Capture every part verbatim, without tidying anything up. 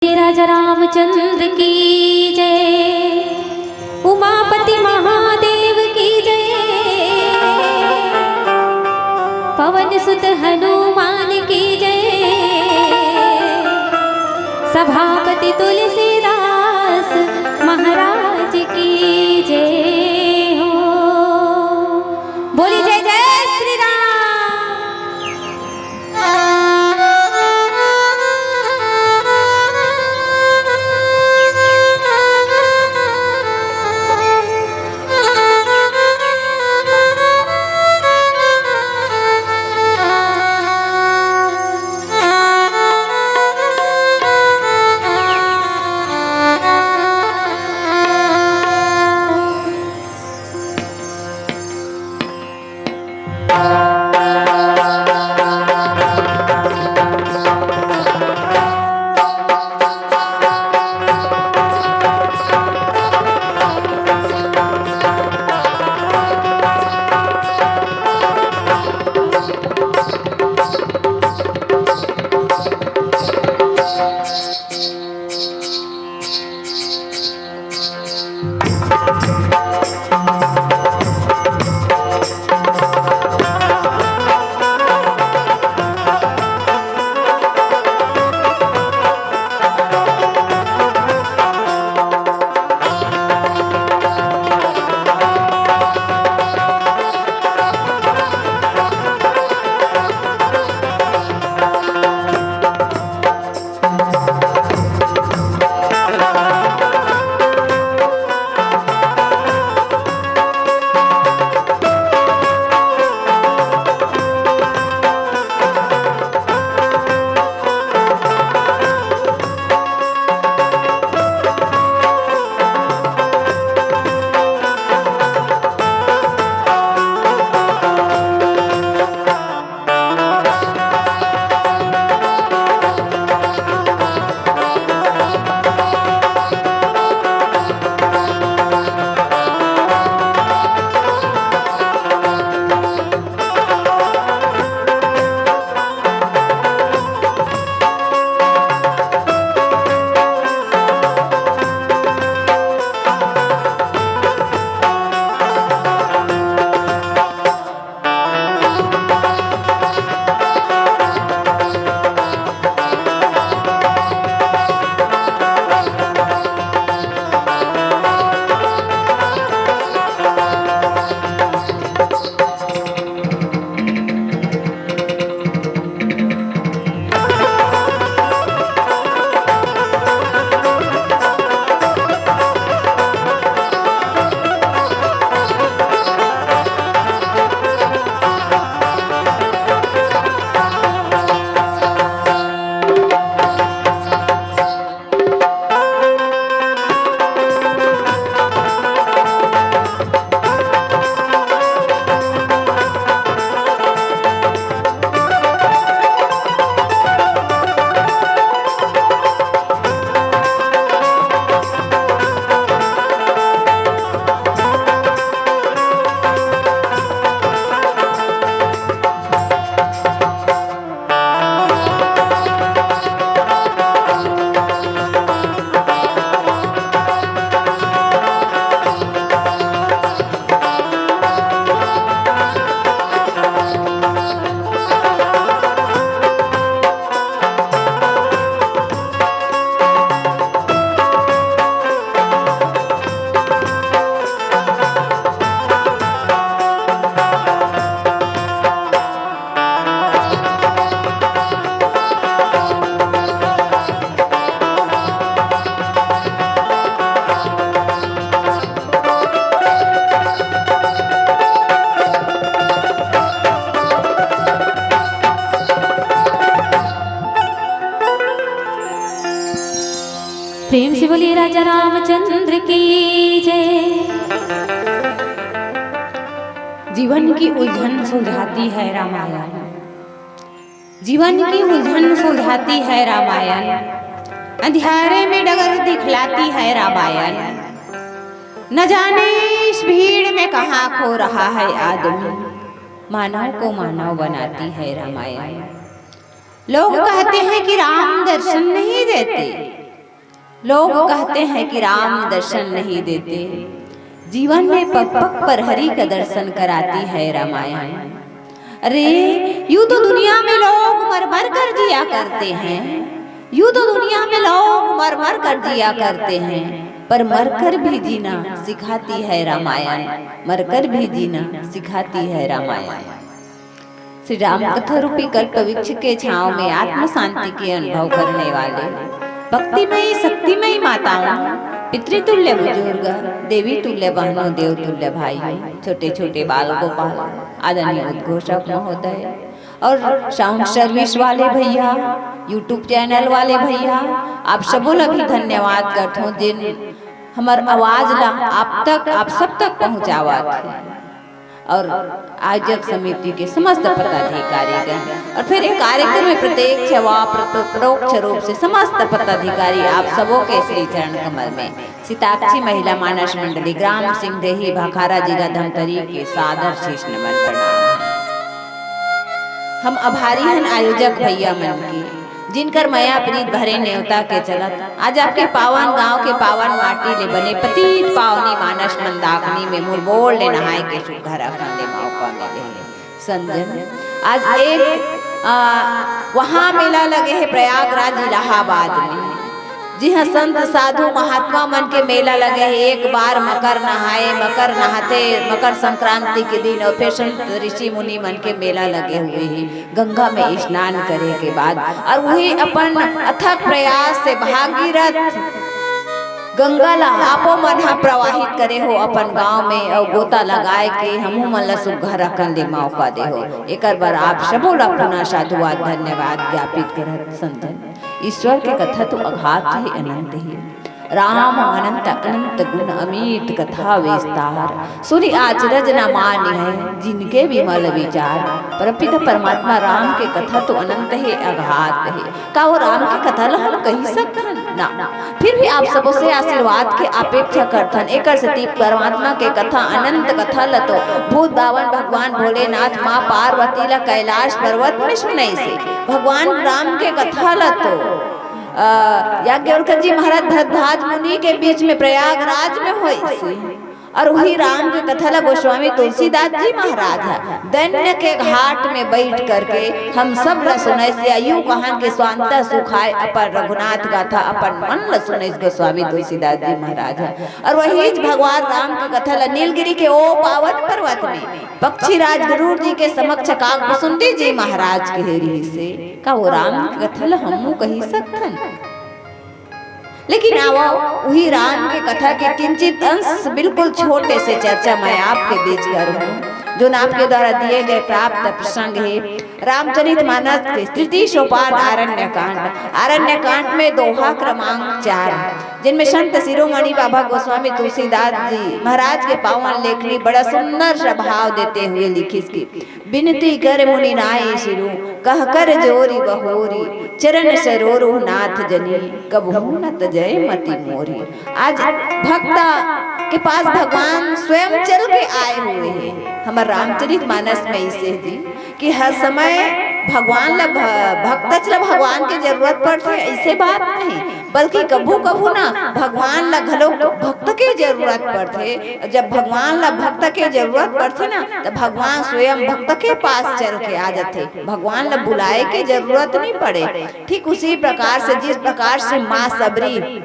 राजा रामचंद्र की जय, उमापति महादेव की जय, पवन सुत हनुमान की जय, सभापति तुलसीदास महाराज की जय हो। बोली जय जय श्री राम। प्रेम से बोलिए राजा रामचंद्र की जय। जीवन की उलझन सुलझाती है रामायण। जीवन की उलझन सुलझाती है रामायण। अंधियारे में डगर दिखलाती है रामायण। न जाने इस भीड़ में कहाँ खो रहा है आदमी, मानव को मानव बनाती है रामायण। लोग कहते हैं कि राम दर्शन नहीं देते, लोग कहते हैं कि राम दर्शन नहीं देते, जीवन में पग पग पर हरि का दर्शन कराती है रामायण। अरे, यूं तो दुनिया में लोग मर मर कर जिया करते हैं, यूं तो दुनिया में लोग मर मर कर जिया करते हैं, पर मर कर भी जीना सिखाती है रामायण, मर कर भी जीना सिखाती है रामायण। श्री राम कथा रूपी कल्प वृक्ष के छांव में आत्म शांति के अनुभव करने वाले भक्तिमयी, शक्तिमयी माताओं, पितृतुल्य बुजुर्ग, देवी तुल्य बहनों, देव तुल्य भाइयों, छोटे छोटे बाल गोपाल, आदरणीय उद्घोषक महोदय और साउंड सर्विस वाले भैया, YouTube चैनल वाले भैया, आप सबो ला भी धन्यवाद करथों, जिन हमर आवाज ला आप तक, आप सब तक पहुंचावत हे। और आयोजक समिति के समस्त पदाधिकारीगण और फिर एक कार्यक्रम में प्रत्यक्ष व प्र-, परोक्ष रूप से समस्त पदाधिकारी आप सबों के श्री चरण कमल में सिताक्षी महिला मानस मंडली ग्राम सिंह देही भाखारा जिला धमतरी के सादर शीश नमन प्रणाम। हम आभारी हन आयोजक भैया मन के, जिनकर मया प्रीत भरे नेवता के चलत आज आपके पावन गांव के पावन माटी ले बने पतित पावनी मानस मंदाकिनी में मोर बोल ले नहाए के सुघर अखन ले मौका मिले हे। संजन, आज एक, आ, वहाँ मेला लगे हे प्रयागराज इलाहाबाद में, जिहाँ संत साधु महात्मा मन के मेला लगे हे। एक बार मकर नहाए, मकर नहाते, मकर संक्रांति के दिन और फिर संत ऋषि मुनि मन के मेला लगे हुए हे। गंगा में स्नान करे के बाद और वही अपन अथक प्रयास से भागीरथ गंगा ला आपो मन ह प्रवाहित करे हो अपन गांव में, अउ गोता लगाए के हमू मन ला सुघर अकन ले मौका दे हो। एकर बर आप सबो ला पुनः साधुवाद, धन्यवाद ज्ञापित करत संतन। ईश्वर के कथा तो अघात हे, अनंत हे। राम अनंत अनंत गुण अमित कथा विस्तार, सुनि अचरज न मानिहैं जिनके विमल विचार। परमपिता परमात्मा राम के कथा तो अनंत हे, अघात हे। का वो राम के कथा ला हम कहि सकथन? ना। फिर भी आप सबो से आशीर्वाद के अपेक्षा करथन। एकर सेती परमात्मा के कथा, अनंत कथा ला तो भूत बावन भगवान भोलेनाथ माँ पार्वती ला कैलाश पर्वत में सुनइसे। भगवान राम के कथा ला तो, अ, याज्ञवल्क्य जी महाराज भरद्वाज मुनि के बीच में प्रयागराज में होइसे। और वही राम के कथा ला गोस्वामी तुलसीदास जी महाराज ह दन्य के घाट में बैठ करके हम सब ला सुनइस, या यूं कहन के स्वांतः सुखाय अपन रघुनाथ गाथा अपन मन ला सुनइस गोस्वामी तुलसीदास जी महाराज ह। और वही भगवान राम के कथा ला नीलगिरी के ओ पावन पर्वत में पक्षीराज गरुड़ जी के समक्ष काकभुसुंडी जी महाराज कहे रिहिसे। का वो राम के कथा ला हमू कहि सकथन? लेकिन आवो, उही राम के कथा के किंचित अंश, बिल्कुल छोटे से चर्चा मैं आपके बीच करूँ, जोन आपके द्वारा दिए गए प्राप्त प्रसंग हे रामचरित मानस के तृतीय सोपान आरण्य कांड। आरण्य कांड में दोहा क्रमांक चार, जिनमें संत शिरोमणि बाबा गोस्वामी तुलसीदास जी महाराज के पावन लेखनी बड़ा सुंदर सा भाव देते हुए लिखिस कि बिनती कर मुनि नाई सिरु, कह कर जोरि बहोरि, चरण सरोरु नाथ जनी, कबहु न तजय मति मोरी। आज भक्ता के पास भगवान स्वयं चल के आए हुए हैं। हमर रामचरित मानस में इसे जी कि हर समय भगवान ला भ-, भक्त ला भगवान के जरूरत पड़थे, ऐसे बात नहीं, बल्कि कभू कभू ना भगवान ला घलो भक्त के जरूरत पड़थे। जब भगवान ला भक्त के जरूरत पड़थे ना, त भगवान स्वयं भक्त के पास चल के आ जाथे। भगवान ला बुलाए के जरूरत नहीं पड़े। ठीक उसी प्रकार से, जिस प्रकार से माँ सबरी,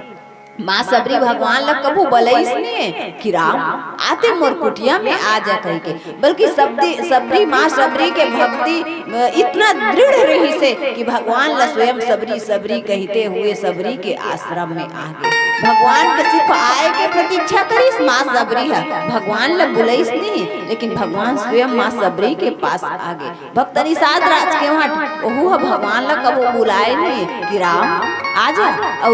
माँ सबरी भगवान ला कभू बलइस नहीं कि राम आते मोर कुटिया में आ जा कह के, बल्कि सबरी, सबरी माँ सबरी के भक्ति, अ, इतना दृढ़ रहिसे कि भगवान ला स्वयं सबरी सबरी कहते हुए सबरी के आश्रम में आ गे। भगवान के सिर्फ आए के प्रतीक्षा करिस माँ सबरी ह, भगवान ला बुलइस नहीं, लेकिन भगवान स्वयं माँ सबरी के पास आ गे। भक्त निषाद राज केवट, ओहू ह भगवान ला कभू बुलाए नहीं कि राम आ जा, अउ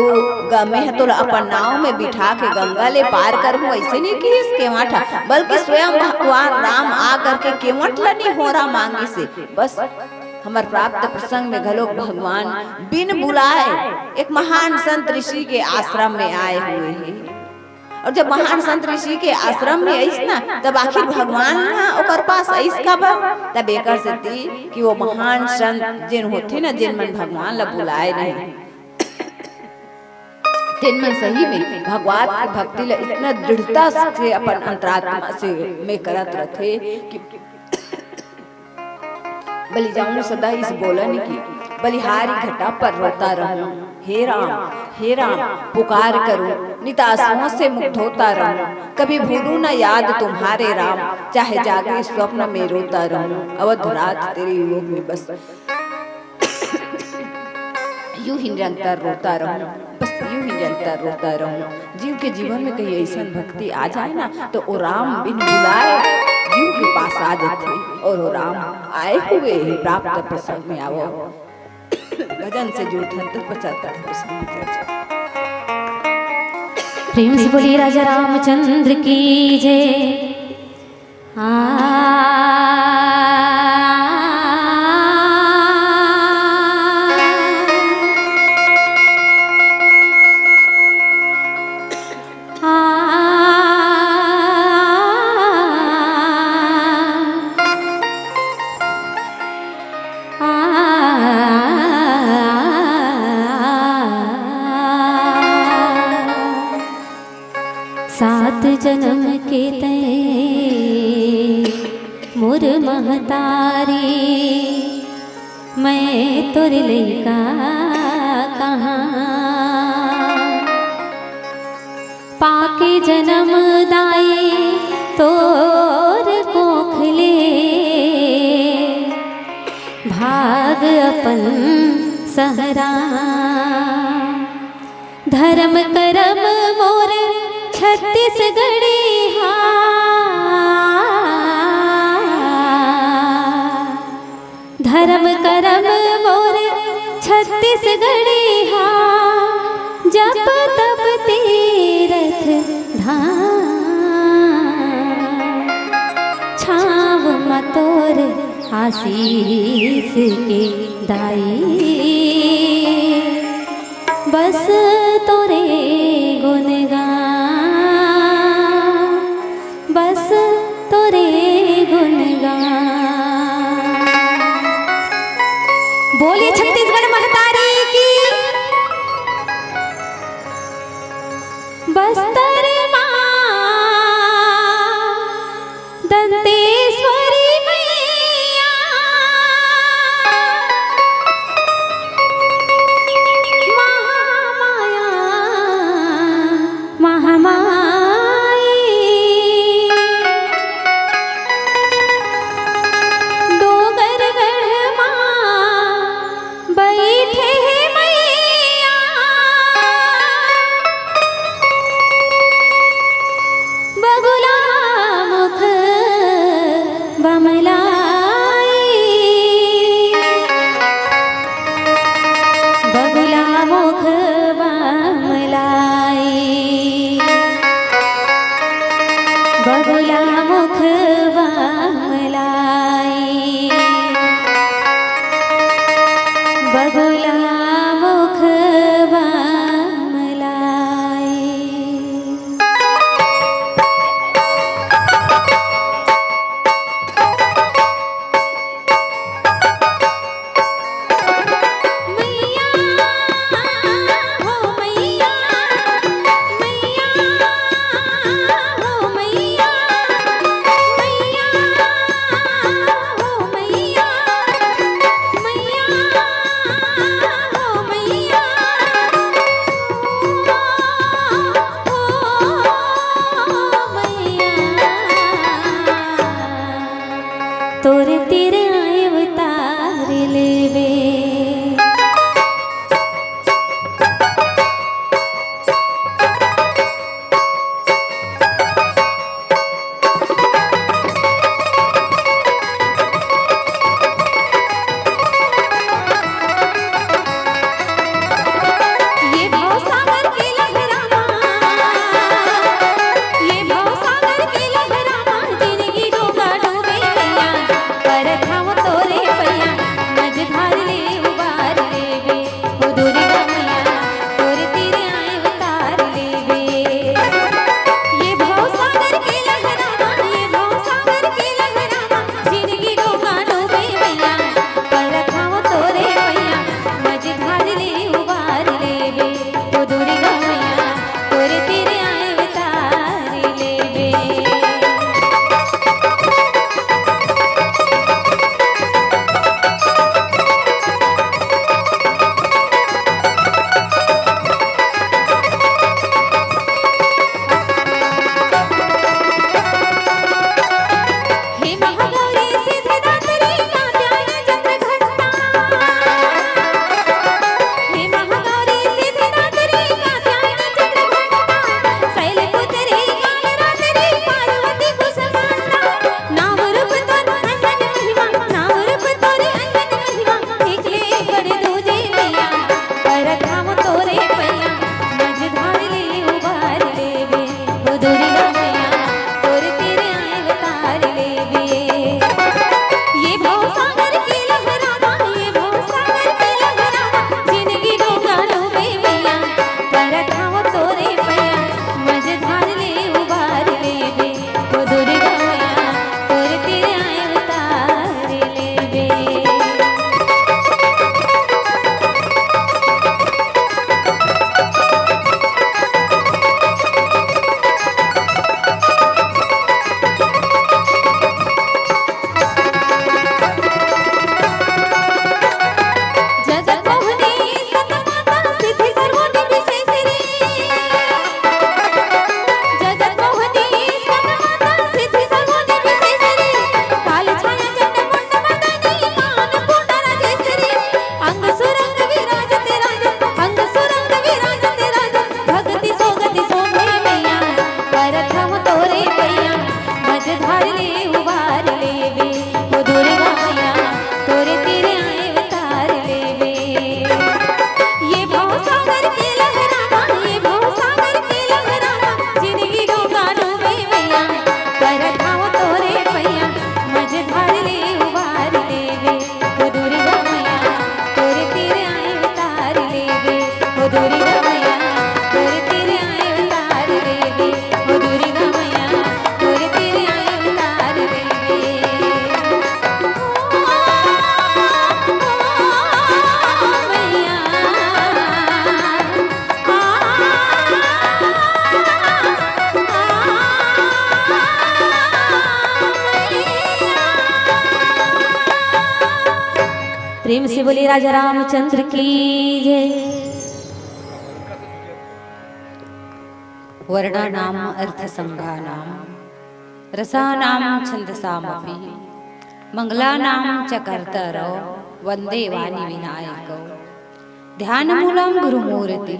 ग-, मैं ह तोला अपन नाव में बिठा के गंगा ले पार करहूँ, ऐसे नहीं किहिस केवट ह, बल्कि स्वयं भगवान राम आ करके केवट ला निहोरा मांगिस हे। बस हमर प्राप्त प्रसंग में घलोक भगवान बिन बुलाए एक महान संत ऋषि के आश्रम में आए हुए हैं। और जब महान संत ऋषि के आश्रम में आइस ना, तब आखिर भगवान ना ओकर पास आइस काबर? तब एकर सेती कि वो महान संत जिन होथे ना, जिन मन भगवान ला बुलाए नहीं, तेन मन सही में भगवान के भक्ति ला इतना दृढ़ता से अपन अंतरात्मा से में करत रथे कि बलि जाऊं सदा इस बोलन की, बलिहारी घटा पर रोता रहूं। हे राम, हे राम, पुकार करूं, नित आंसुओं से मुग्ध होता रहूं। कभी भूलूं ना याद तुम्हारे राम, चाहे जागे स्वप्न में रोता रहूं। अवध रात तेरे वियोग में बस यूं ही निरंतर रोता रहूं, बस यूं ही निरंतर रोता रहूं। जीव के जीवन में कहीं ऐसन भक्ति आ जाए ना, तो वो राम बिन बुलाए जीव के पास आ जाते, और वो राम आए हुए ही प्राप्त प्रसंग में आवो। भजन से जो धन तत्पश्चात प्रसंग में चर्चा। प्रेम से बोलिए राजा रामचंद्र की जय। आ, आ, आ, सात जन्म के तय मोर महतारी, मैं तोर लइका कहाँ। पाके जन्म दाई तोर कोख ले, भाग अपन सहरा। धर्म करम मोर छत्तीसगढ़ी हा, धर्म करम मोर छत्तीसगढ़ी हा, जप तप तीरथ धाम। छाव म तोर आशीष के दाई, बस तोरे गुण गान, बस तोरे गुण गान। बोलिए छत्तीसगढ़ महतारी की। बस्तर माँ दंतेश्वरी मैया, महामाया महामाई। डोंगरगढ़ माँ बइठे हे मैया, से बोलिए राजा रामचंद्र की जय। वर्णानाम अर्थसंघानाम रसानाम छंदसामपि मंगलानाम च कर्तारौ वंदे वाणी विनायकौ। ध्यानमूलं गुरुमूर्ति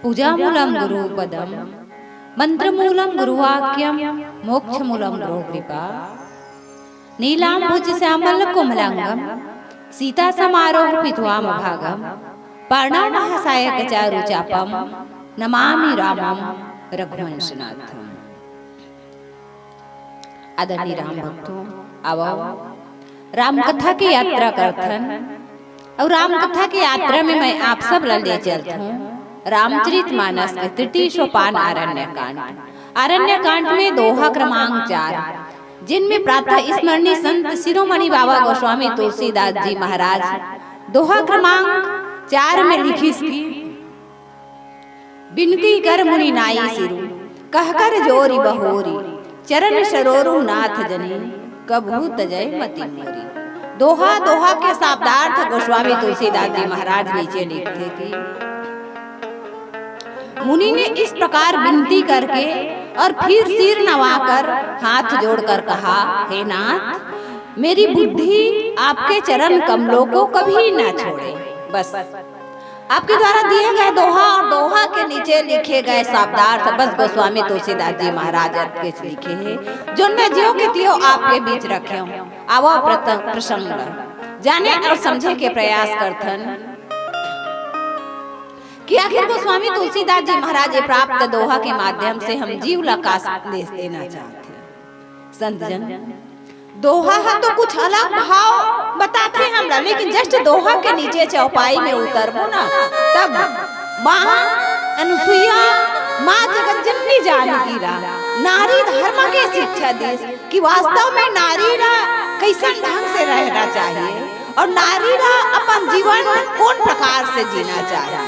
पूजामूलं गुरुपदम मंत्रमूलं गुरुवाक्यम मोक्षमूलं गुरुकृपा। नीलांबुज श्यामल कोमलांगम सीता समारोह पित्वाम भागम पाणव महासायक चारु चापम नमामि रामम रघुवंशनाथम। आदरणीय राम भक्तों, आवो राम कथा के यात्रा करथन। अउ राम कथा के यात्रा में मैं आप सब ला ले चलथूं रामचरित मानस के तृतीय सोपान आरण्य कांड। आरण्य कांड में दोहा क्रमांक चार, जिनमें प्रातः स्मरणीय संत शिरोमणि बाबा गोस्वामी तुलसीदास जी महाराज दोहा क्रमांक चार में लिखिस कि बिनती कर मुनि नाई सिरु, कहकर जोरि बहोरि, चरण सरोरु नाथ जनि, कबहु तजय मति मोरी। दोहा, दोहा के शब्दार्थ गोस्वामी तुलसीदास जी महाराज नीचे लिखथे कि मुनि ने इस प्रकार विनती करके और फिर सिर नवाकर हाथ जोड़कर कहा, हे नाथ, मेरी बुद्धि आपके चरण कमलों को कभी ना छोड़े। बस आपके द्वारा दिए गए दोहा और दोहा के नीचे लिखे गए शब्दार्थ बस गोस्वामी तुलसीदास जी महाराज के लिखे हैं, जो मैं ज्यों के त्यों आपके बीच रखे हूँ। आवो प्रत-, प्रसंग ला जाने और समझे के प्रयास करथन कि आखिर गोस्वामी तुलसीदास जी महाराज ये प्राप्त दोहा के माध्यम से हम जीव ला का संदेश देना चाहते हैं। संत जन, दोहा ह तो कुछ अलग भाव बताथे हमला, लेकिन just दोहा के नीचे चौपाई में उतरबो ना, तब माँ अनुसुईया, माँ जगत जननी जानकी ला नारी धर्म के शिक्षा दीस कि वास्तव में नारी ला कैसन ढंग से रहना चाहिए और नारी ला अपन जीवन कोन प्रकार से जीना चाहिए।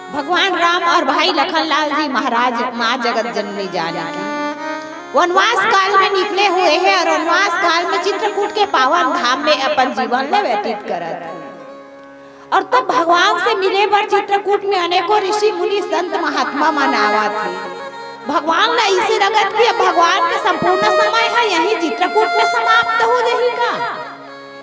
भगवान राम और भाई लखनलाल जी महाराज माँ जगत जननी जानकी वनवास काल में निकले हुए हैं और वनवास काल में चित्रकूट के पावन धाम में अपन जीवन ला व्यतीत करत हैं। और तब भगवान से मिले बर चित्रकूट में अनेकों ऋषि मुनि संत महात्मा मन आवत हैं। भगवान ला इसे लगत कि अब भगवान के संपूर्ण समय है यही चित्रकूट में समाप्त हो जाही का।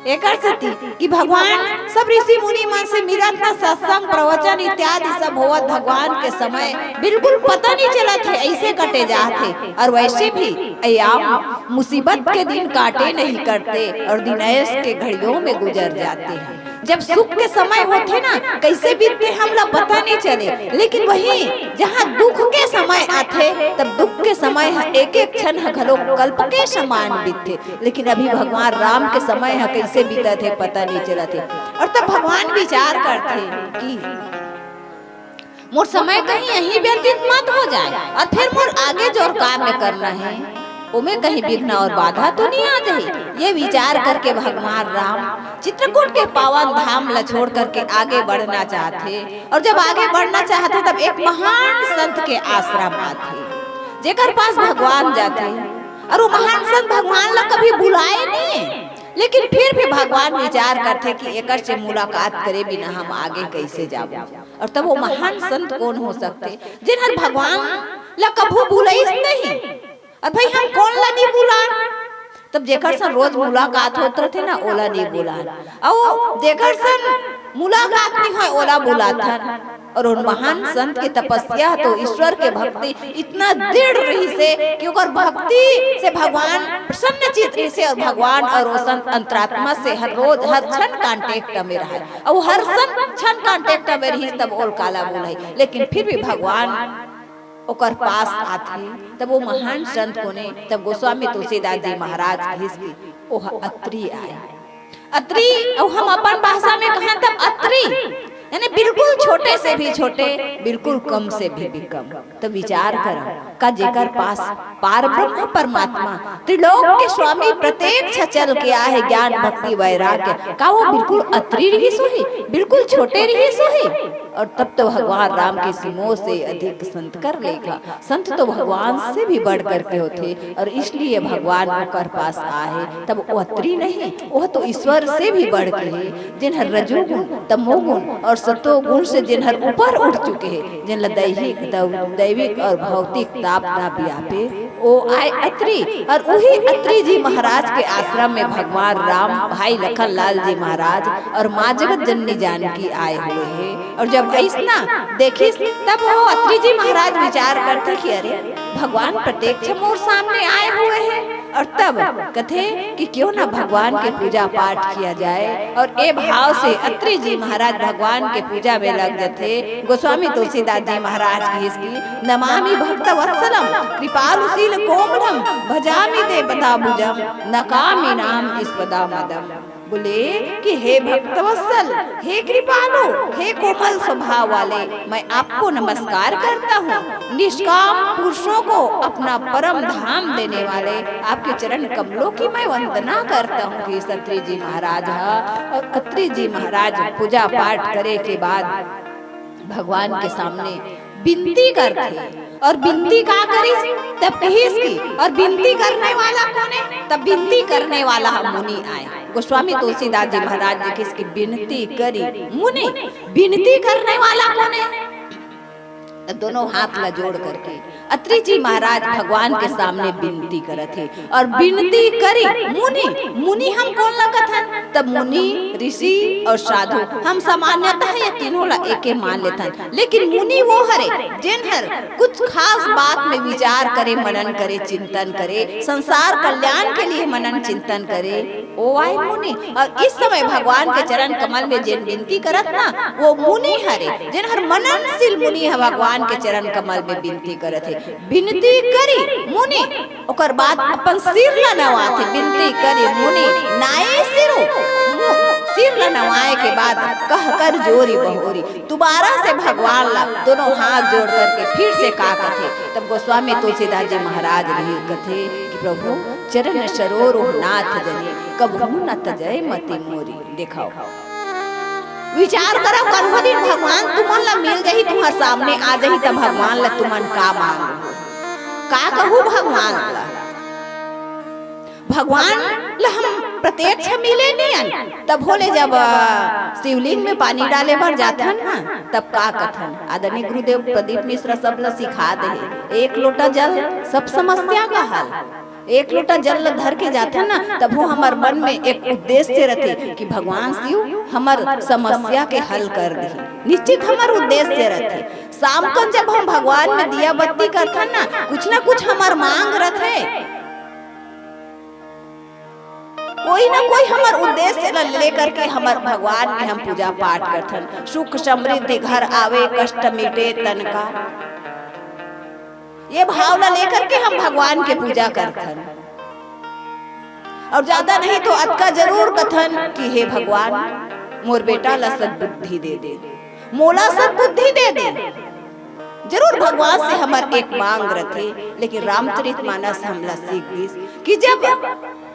एकर सेती कि भगवान सब ऋषि मुनि मन से मिलत ना सत्संग प्रवचन इत्यादि सब होवत भगवान के समय बिल्कुल पता नहीं चलत है, ऐसे कटे जात है। और वैसे भी अयाम मुसीबत के दिन काटे नहीं करते और दिन ऐश के घड़ियों में गुजर जाते हैं। जब सुख के समय होथे ना कैसे बीतथे हमला पता नहीं चले, लेकिन वही जहाँ दुख के समय आथे तब दुख के समय ह एक एक क्षण ह घलो कल्प के समान बीतथे। लेकिन अभी भगवान राम के समय ह कैसे बीतत हे पता नहीं चलत हे। और तब भगवान विचार करथे कि मोर समय कहीं यहीं व्यतीत मत हो जाए और फिर मोर आगे जोर काम में करना है, ओमे कहीं विघ्न और बाधा तो नहीं आ जाए। ये विचार करके भगवान राम चित्रकूट के पावन धाम ला छोड़ करके आगे बढ़ना चाहते और जब आगे बढ़ना चाहते तब एक महान संत के आश्रम आते जेकर पास भगवान जाते और वो महान संत भगवान ला कभी बुलाए नहीं, लेकिन फिर भी भगवान विचार करते कि एकर से मुलाकात करे बिना हम आगे कैसे जाबो। और तब वो महान संत कौन हो सकते जिन हर भगवान ला कभू बुलाइस नहीं। और भाई हम कौन ला नहीं बुलान? तब जेकर से रोज मुलाकात होत रहते ना ओला नहीं बुलान, और जेकर से मुलाकात नहीं होय ओला बुलाथन। और उन महान संत के तपस्या तो ईश्वर के भक्ति इतना दृढ़ रहिसे कि ओकर भक्ति से भगवान प्रसन्न चित रहिसे और भगवान और वो संत अंतरात्मा से हर रोज हर क्षण कांटेक्ट में रहे और हर क्षण कांटेक्ट में रहिस तब ओल काला बोले। लेकिन फिर भी भगवान ओकर पास आथे तब वो महान संत कोने तब गोस्वामी तुलसीदास जी महाराज कहिस कि ओह अत्रि आए। अत्रि, अउ हम अपन भाषा में कहें तब अत्रि, यानी बिल्कुल छोटे से भी छोटे, बिल्कुल कम से भी, भी कम। तो विचार करो, का जेकर पास पार ब्रह्म परमात्मा त्रिलोक के स्वामी प्रत्यक्ष चल के आए हे, ज्ञान भक्ति वैराग्य, का वो बिल्कुल अतरी रिहिस होही, बिल्कुल छोटे रिहिस होही? और तब तो भगवान राम के सिमो से अधिक संत कर लेखा। संत तो भगवान से भी बढ़ करके होथे, और इसलिए भगवान ओकर पास आए, तब वो अतरी नहीं, वह तो ईश्वर से भी बढ़ के हे, जिन हर रजोगुण, तमोगुण और सतोगुण से जिन हर ऊपर उठ चुके हे, जिन ला दैहिक, दौ-, दैविक और भौतिक ताप ना व्यापे, ओ आए अतरी। और उही अतरी जी महाराज के आश्रम में भगवान राम, भाई लखन लाल जी महाराज और माँ जगत जननी जानकी आए हुए हे। और जब ऐसना देखिस, तब वो अतरी जी महाराज विचार करथे कि अरे, भगवान प्रत्यक्ष मोर सामने आए हुए हे। और तब कथे कि क्यों ना भगवान के पूजा पाठ किया जाए। और ए भाव से अत्रि जी महाराज भगवान के पूजा में लग जथे। गोस्वामी तुलसीदास जी महाराज कहिस कि नमामि भक्त वत्सलम कृपालु शील कोमलम भजामि देवताबुजम नकामि नाम स्पदा मदम। बोले कि हे भक्तवत्सल, हे कृपालु, हे कोमल स्वभाव वाले, मैं आपको नमस्कार करता हूँ। निष्काम पुरुषों को अपना परम धाम देने वाले आपके चरण कमलों की मैं वंदना करता हूँ। कि अत्रि जी महाराज ह, और अत्रि जी महाराज पूजा पाठ करे के बाद भगवान के सामने बिनती करथे। और बिनती का करिस? तब कहिस कि, और बिनती करने वाला कोन हे? तब बिनती करने वाला ह मुनि आए। गोस्वामी तुलसीदास जी महाराज जी कहिस कि बिनती करी मुनि, बिनती करने वाला कोन हे? तब दोनों हाथ ला जोड़ करके अत्रि जी महाराज भगवान के सामने बिनती करत हे। और बिनती करी मुनि, मुनि हम कोन ला कथन? तब मुनि, ऋषि और साधु, हम सामान्यतः ये तीनों ला एके मान लेथन, लेकिन मुनि वो हरे जेन हर कुछ खास बात में विचार करे, मनन करे, चिंतन करे, संसार कल्याण के लिए मनन चिंतन करे, ओ आए मुनि। और इस समय भगवान के चरण कमल में जेन बिनती करत ना, वो मुनि हरे, जेन हर मननशील मुनि ह भगवान के चरण कमल में बिनती करत हे। बिनती करी मुनि, ओकर बाद अपन सिर ला नवाथे, बिनती करी मुनि, नाए सिरु, मु-, सिर ला नवाए के बाद कह कर जोरी बहोरी, दोबारा से भगवान ला दोनों हाथ जोड़ करके फिर से का कथे? तब गोस्वामी तुलसीदास जी महाराज भी कथे कि प्रभु चरण सरोरु नाथ जनी, कबहू न तजय मति मोरी। देखाओ, विचार करव, कन्हो दिन भगवान तुमन ला मिल जाही, तुम्हर सामने आ जाही, तब भगवान ला तुमन का मांगहू, का कहू भगवान ला? भगवान ला हम प्रत्यक्ष मिले नियन, तब होले जब, अ, शिवलिंग में पानी डाले बर जाथन ना, तब का कथन? आदरणीय गुरुदेव प्रदीप मिश्रा सब ला सिखा दे हे, एक लोटा जल सब समस्या का हल। एक लोटा जल ला धर के जाथन ना, तब वो हमर मन में एक उद्देश्य रथे कि भगवान शिव हमर समस्या के हल कर दही। निश्चित हमर उद्देश्य रथे। शाम कन जब हम भगवान में दिया बत्ती करथन ना, कुछ ना कुछ हमर मांग रथे। कोई ना कोई हमर उद्देश्य ला लेकर के हमर भगवान में हम पूजा पाठ करथन। सुख समृद्धि घर आवे, कष्ट मिटे तन का, ये भाव ला लेकर के हम भगवान के पूजा करथन। और ज्यादा नहीं तो अतका जरूर कथन कि हे भगवान, मोर बेटा ला सद्बुद्धि दे दे, मोला सद्बुद्धि दे दे। जरूर भगवान से हमर एक मांग रथे, लेकिन रामचरित मानस हमला सीख दिस कि जब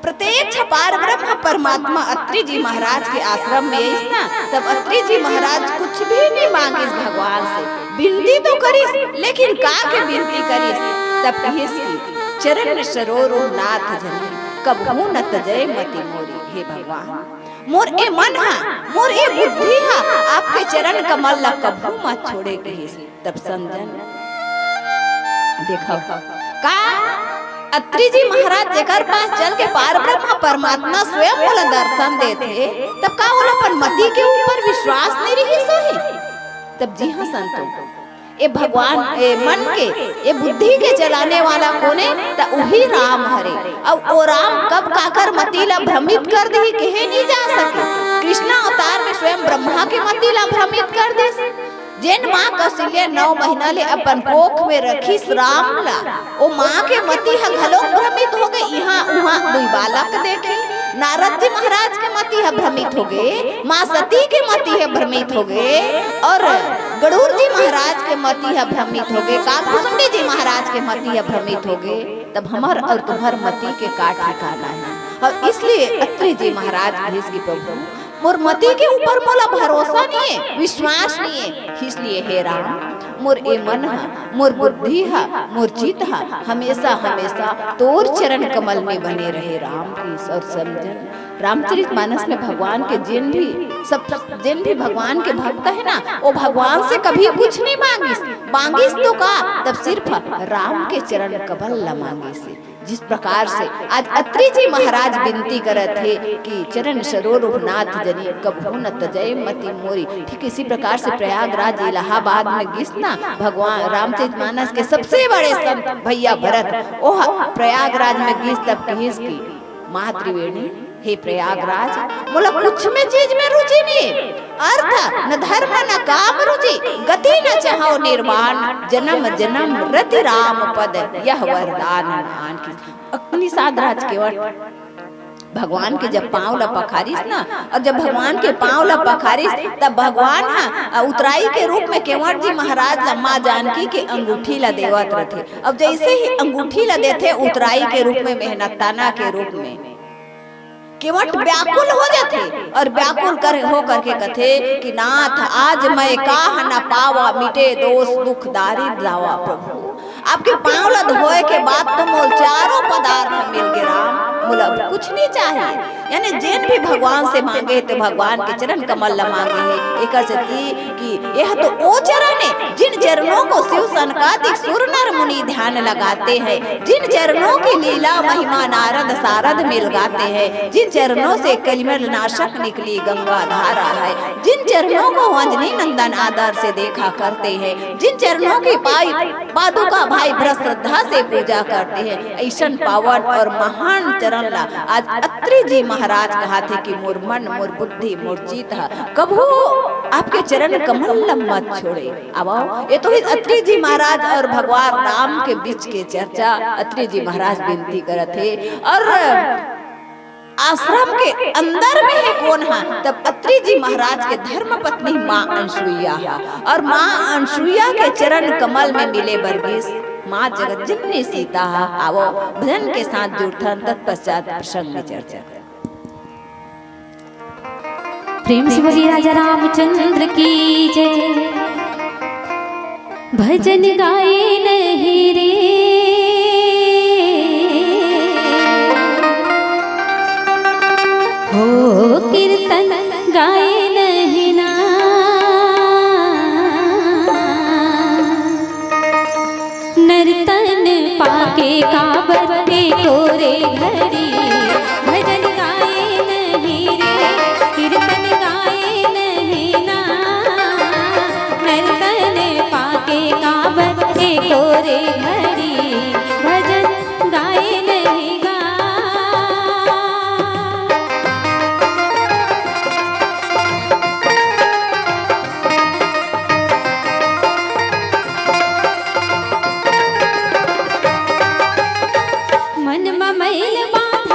प्रत्यक्ष पार ब्रह्म परमात्मा अत्रि जी महाराज के आश्रम में आइस ना, तब अत्रि जी महाराज कुछ भी नहीं मांगिस भगवान से। बिनती तो करिस, लेकिन का के बिनती करिस? तब कहिस कि चरण सरोरु नाथ जनी, कबहू न तजय मति मोरी। हे भगवान, मोर ए मन हा, मोर ए बुद्धि हा आपके चरण कमल ला कबहू मत छोड़े, कहिस। तब संजन, देखो, का अत्रि जी महाराज जेकर पास चल के पार ब्रह्म परमात्मा स्वयं ओला दर्शन देथे, तब का ओला अपन मति के ऊपर विश्वास नहीं रहिस होही? तब जी हाँ संतो, ए भगवान, ए मन के, ए बुद्धि के चलाने वाला कोने? त उही राम हरे। अब ओ राम कब काकर मति ला भ्रमित कर दिही, कहे नहीं जा सके। कृष्णा अवतार में स्वयं ब्रह्मा के मति ला भ्रमित कर दिस। जेन माँ कौशल्या नौ महीना ले अपन कोख में रखिस राम ला, ओ माँ के मति ह घलोक भ्रमित हो गई। इहाँ उहाँ दुई बालक देखे, नारद जी महाराज के मति ह भ्रमित हो गए, माँ सती के मति ह भ्रमित हो गए, और अड़ूर जी महाराज के मति ह भ्रमित होगे, कामकुसुंडी जी महाराज के मति ह भ्रमित होगे, तब हमर अउ तुम्हर मति के का ठिकाना हे? अउ इसलिए अत्रि जी महाराज कहिस कि प्रभु, मोर मति के ऊपर मोला भरोसा नइ हे, विश्वास नइ हे, इसलिए हे राम, मोर ए मन ह, मोर बुद्धि ह, मोर चित ह हमेशा हमेशा तोर चरण कमल में बने रहे राम। कहिस अउ समझन रामचरित मानस में भगवान के जेन भी सब, जेन भी भगवान के भक्त हे ना, वो भगवान से कभी कुछ नइ मांगिस। मांगिस तो का, तब सिर्फ राम के चरण कमल ला मांगिस। जिस प्रकार से आज अत्रि जी महाराज विनती करत हे कि चरण सरोरुह नाथ जनि, कबहु न तजय मति मोरी, ठीक इसी प्रकार से प्रयागराज इलाहाबाद में गिस ना भगवान रामचरित मानस के सबसे बड़े संत भैया भरत, ओह प्रयागराज में गिस तब कहिस कि माँ त्रिवेणी, हे प्रयागराज, मोला कुछ में चीज में रुचि नइ हे। अर्थ न धर्म न काम रुचि, गति न चाहौ निर्वाण, जन्म जन्म रति राम पद, यह वरदान नान। कहिस अत्रि साधराज केवट भगवान के जब पांव ला पखारिस ना, अउ जब भगवान के पांव ला पखारिस, तब भगवान ह, अ, उतराई के रूप में केवट जी महाराज ला माँ जानकी के अंगूठी ला देवत रथे। अब जइसे ही अंगूठी ला देथे उतराई के रूप में, मेहनताना के रूप में, केवट व्याकुल हो जाथे अउ व्याकुल कर, हो करके कथे कि नाथ, आज मैं काह न पावा, मिटे दोष दुख दारिद लावा। प्रभु, आपके पांव ला धोए के बाद तो मोला चारों पदार्थ मिल गे राम, मोला अब कुछ नइ चाहिए। यानी जेन भी भगवान से मांगे हे तो भगवान के चरण कमल ला मांगे हे। एकर सेती कि यह तो ओ चरण हे, जिन चरणों को शिव सनकादिक सुर नर मुनि ध्यान लगाते हैं, जिन चरणों की लीला महिमा नारद सारद मिल गाते हैं, जिन चरणों से कलिमल नाशक निकली गंगा धारा है, जिन चरणों को अंजनी नंदन आदर से देखा करते हैं, जिन चरणों की पाई पादुका भाई बड़ा श्रद्धा से पूजा करते हैं, अइसन पावन अउ महान चरण ला आज अत्रि जी महाराज कहाथे कि मोर मन, मोर बुद्धि, मोर चित ह कभू आपके चरण कमल ल मत छोड़े। अब ये तो हे अत्रि जी महाराज अउ भगवान राम के बीच के चर्चा, अत्रि जी महाराज विनती करत हे। अउ आश्रम के अंदर में हे कोन ह? तब अत्रि जी महाराज के धर्म पत्नी माँ अनसुईया ह। अउ माँ अनसुईया के चरण कमल में मिले बर गिस माँ जगत जननी सीता ह। आवो, भजन के साथ जुड़थन, तत्पश्चात प्रसंग में चर्चा करन। प्रेम से बोलिए राजा रामचंद्र की जय। भजन गाए नहीं रे, हो कीर्तन गाए नहीं ना। नर्तन पाके काबर एको रे घड़ी, भजन गाए नहीं रे, कीर्तन गाए नहीं ना। नर्तन पाके काबर एको रे घड़ी, भजन गाए नहीं गा। मन म मैल बांध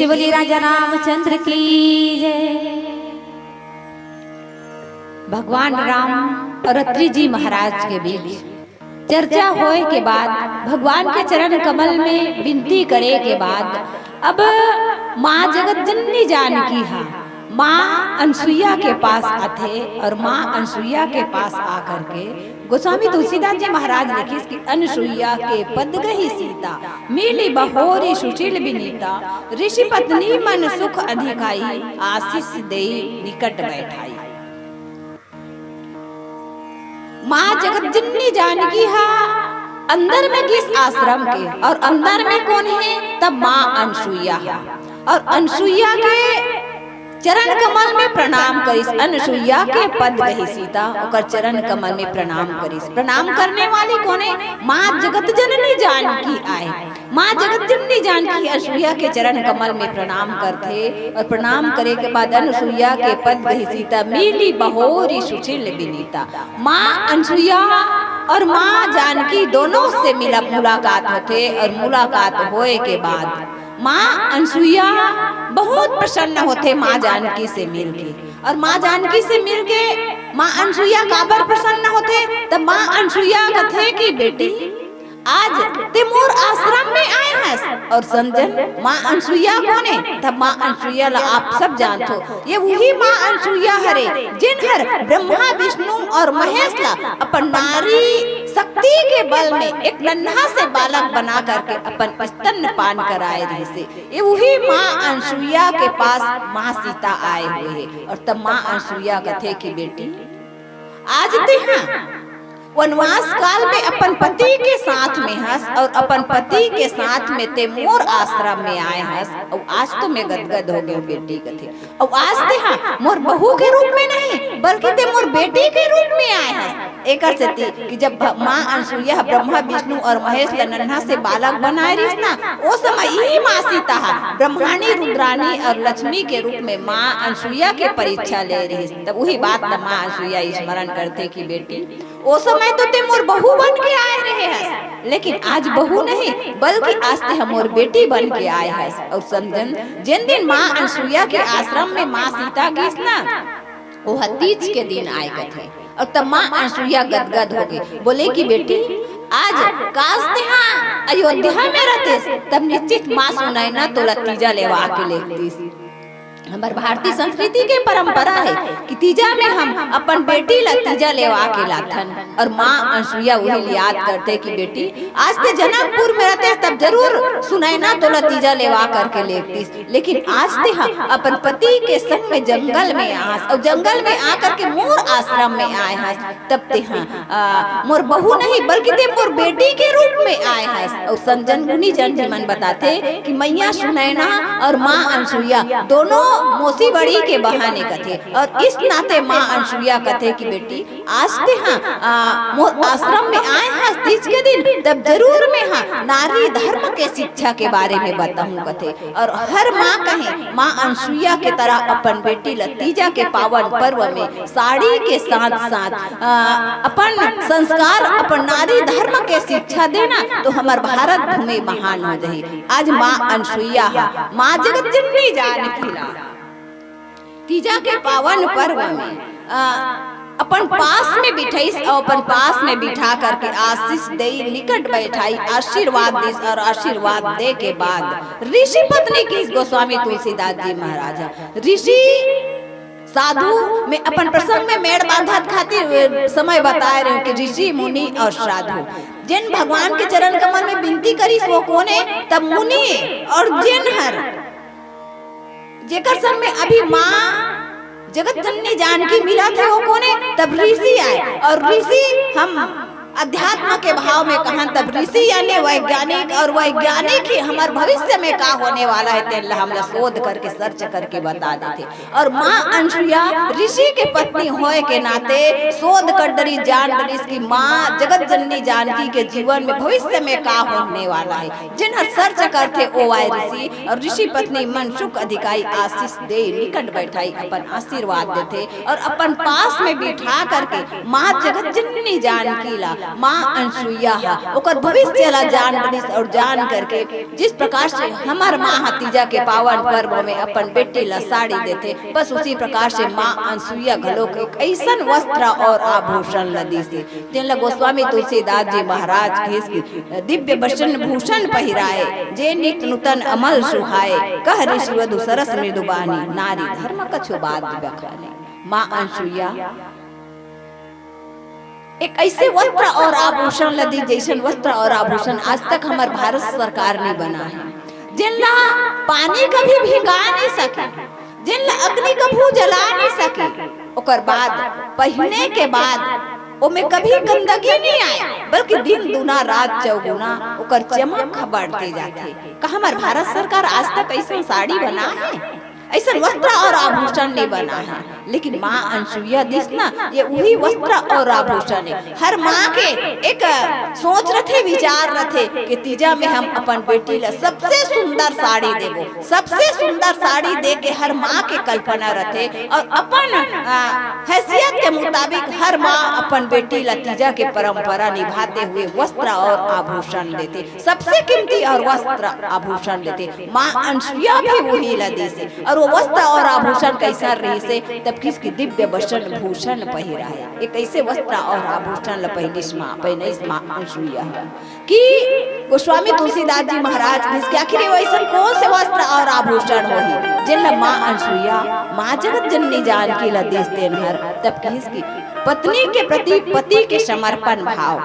बोलिए राजा रामचंद्र की जय। भगवान राम और अत्रि जी महाराज के बीच चर्चा होए के बाद, भगवान के चरण कमल में विनती करे के बाद, अब माँ जगत जननी जानकी हा माँ अनसुईया के पास आथे और माँ अनसुईया के पास आकर के गोस्वामी तुलसीदास जी महाराज लिखिस कि अनसुईया के पद गहि सीता, मिली बहोरी सुशील बिनीता, ऋषि पत्नी मन सुख अधिकाई, आशीष देई निकट बैठाई। माँ जगत जननी जानकी हा अंदर में गिस आश्रम के, और अंदर में कोन हे? तब माँ अनसुईया हा। और अनसुईया के चरण कमल में प्रणाम करिस, अनसुईया के पद गहि सीता, ओकर चरण कमल में प्रणाम करिस। प्रणाम करने वाली कोन हे? माँ जगत जननी जानकी आए। माँ जगत जननी जानकी अनसुईया के चरण कमल में प्रणाम करथे और प्रणाम करे के बाद अनसुईया के पद गहि सीता, मिली बहोरी सुशील बिनीता। माँ अनसुईया और माँ जानकी दोनों से मिला, मुलाकात होथे और मुलाकात होए के बाद माँ अनसुईया बहुत प्रसन्न होथे माँ जानकी से मिलके। और माँ जानकी से मिलके माँ अनसुईया काबर प्रसन्न होथे? तब माँ अनसुईया कथे कि बेटी, आज ते मोर आश्रम में आए हस। और संजन, माँ अनसुईया कोन हे? तब माँ अनसुईया ला आप सब जानथो, ये वही माँ अनसुईया हरे, जिन हर ब्रह्मा, विष्णु और महेश ला अपन नारी शक्ति के बल में एक नन्हा से बालक बना करके अपन स्तनपान कराए रहिसे। ये वही माँ अनसुईया के पास माँ सीता आए हुए हे। और तब माँ अनसुईया कथे कि बेटी, आज ते हा वनवास काल में अपन पति के साथ में हस और अपन पति के साथ में ते मोर आश्रम में आए हस, और आज तो मैं गदगद हो गई हूँ बेटी कथे। और आज ते हा मोर बहू के रूप में नहीं, बल्कि ते मोर बेटी के रूप में आए हस। एकर सेती कि जब भ-, माँ अनसुईया ह ब्रह्मा, विष्णु और महेश ल नन्हा से बालक बनाए रहिस ना, ओ समय इही माँ सीता ह ब्रह्माणी, रुद्राणी और लक्ष्मी के रूप में माँ अनसुईया के परीक्षा ले रहिस। तब उही बात ल माँ अनसुईया स्मरण करथे कि बेटी, ओ समय तो ते मोर बहू बन के आए रहे हस, लेकिन आज बहू नहीं, बल्कि आज ते ह मोर बेटी बन के आए हस। और संजन, जेन दिन माँ अनसुईया के आश्रम में माँ सीता गिस ना, ओह तीज के दिन आए कथे। और तब माँ अनसुईया गदगद हो गई, बोले कि बेटी, आज काश ते हा अयोध्या में रहतेस, तब निश्चित माँ सुनैना तोला तीजा लेवा के लेगतीस। हमर भारतीय संस्कृति के परंपरा है कि तीजा में हम अपन बेटी ला तीजा लेवा के लाथन। और माँ अनसुईया उही ल याद करथे कि बेटी, आज ते जनकपुर में रहतेस, तब जरूर सुनैना तोला तीजा लेवा करके लेगतीस, लेकिन आज ते हा अपन पति के संग में जंगल में आस और जंगल में आकर के मोर आश्रम में आए हस, तब ते हा, आ, मोर बहू नहीं, बल्कि ते मोर बेटी के रूप में आए हस। और संजन, गुनी जन जी मन बताथे कि मैया सुनैना और माँ अनसुईया दोनों मौसी बड़ी के बहन ए कथे, और इस नाते माँ अनसुईया कथे कि बेटी, आज ते हा, आ, मोर आश्रम में आए हस तीज के दिन, तब जरूर मैं हा नारी धर्म के शिक्षा के बारे में बताहूँ कथे। और हर माँ कहे, माँ अनसुईया के तरह अपन बेटी ल तीजा के पावन पर्व में साड़ी के साथ साथ, आ, अपन संस्कार, अपन नारी धर्म के शिक्षा देना, तो हमर भारत भूमि महान हो जाही। आज माँ अनसुईया हा, माँ जगत जननी जानकी ला तीजा के पावन पर्व में, आ, अपन पास में बिठाइस और अपन पास में बिठा करके आशीष देई, निकट बैठाई, आशीर्वाद दिस और आशीर्वाद दे के बाद ऋषि पत्नी कीस गोस्वामी तुलसीदास जी महाराज। ऋषि साधु में अपन प्रसंग में मेड़ बांधत खातिर समय बताए रहे कि ऋषि मुनि और साधु, जेन भगवान के चरण कमल में विनती करिस वो कोने? तब मुनि। और जेन हर जेकर संग में अभी माँ जगत जननी जानकी मिलत हे वो कोने? तब ऋषि आए। और ऋषि हम अध्यात्म के भाव में कहन तब ऋषि यानी वैज्ञानिक, और वैज्ञानिक ही हमर भविष्य में का होने वाला है तेन ला हमला शोध करके सर्च करके बता देथे। और माँ अनसुईया ऋषि के पत्नी होए के नाते शोध कर डरिस, जान डरिस कि माँ जगत जननी जानकी के जीवन में भविष्य में का होने वाला है। जेन हर सर्च करथे ओ आए ऋषि, और ऋषि पत्नी मन सुख अधिकाई आशीष दे निकट बैठाई अपन आशीर्वाद देथे और अपन पास में बिठा करके माँ जगत जननी जानकी ला माँ अनसुईया ह ओकर भविष्य ला जान डरिस और जान करके जिस प्रकार से हमर माँ ह तीजा के पावन पर्व में अपन बेटी ला साड़ी देथे, बस उसी प्रकार से माँ अनसुईया घलो एक ऐसन वस्त्र और आभूषण ला दिस, जेन ला गोस्वामी तुलसीदास जी महाराज कहिस कि दिव्य वसन भूषण पहिराए, जे नित नूतन अमल सुहाए, कह ऋषि वधु सरस मृदु बानी, नारी धर्म कछु बात बखानी। माँ अनसुईया एक ऐसे वस्त्र और आभूषण ला दिस, जैसन वस्त्र और आभूषण आज तक हमर भारत सरकार नहीं बना है, जेन ला पानी कभी भिंगा नहीं सके, जेन ला अग्नि कभू जला नहीं सके, ओकर बाद पहिने के बाद ओमे कभी गंदगी नहीं आए, बल्कि दिन दूना रात चौगुना ओकर चमक ह बढ़ते जाथे। का हमर भारत सरकार आज तक ऐसन साड़ी बना है? ऐसन वस्त्र और आभूषण नहीं बना है, लेकिन माँ अनसुईया दिस ना, ये वही वस्त्र और आभूषण है। हर माँ के एक सोच रथे, विचार रथे कि तीजा में हम अपन बेटी ला सबसे सुंदर साड़ी देबो, सबसे सुंदर साड़ी दे के हर माँ के कल्पना रथे और अपन, आ, हैसियत के मुताबिक हर माँ अपन बेटी ला तीजा के परंपरा निभाते हुए वस्त्र और आभूषण देथे, सबसे कीमती और वस्त्र आभूषण देथे। माँ अनसुईया भी वही ला दिस हे। और वो वस्त्र और आभूषण कैसन रहिस हे? तब कहिस कि दिव्य वसन भूषण पहिराए। एक ऐसे वस्त्र और आभूषण ला पहिनिस माँ, पहिनिस माँ अनसुईया ह। कि गोस्वामी तुलसीदास जी महाराज कहिस कि आखिर ये वैसन कौन से वस्त्र और आभूषण होही, जेन ला माँ अनसुईया, माँ जगत जननी जानकी ला दिस तेन हर। तब कहिस कि पत्नी के प्रति पति के समर्पण भाव,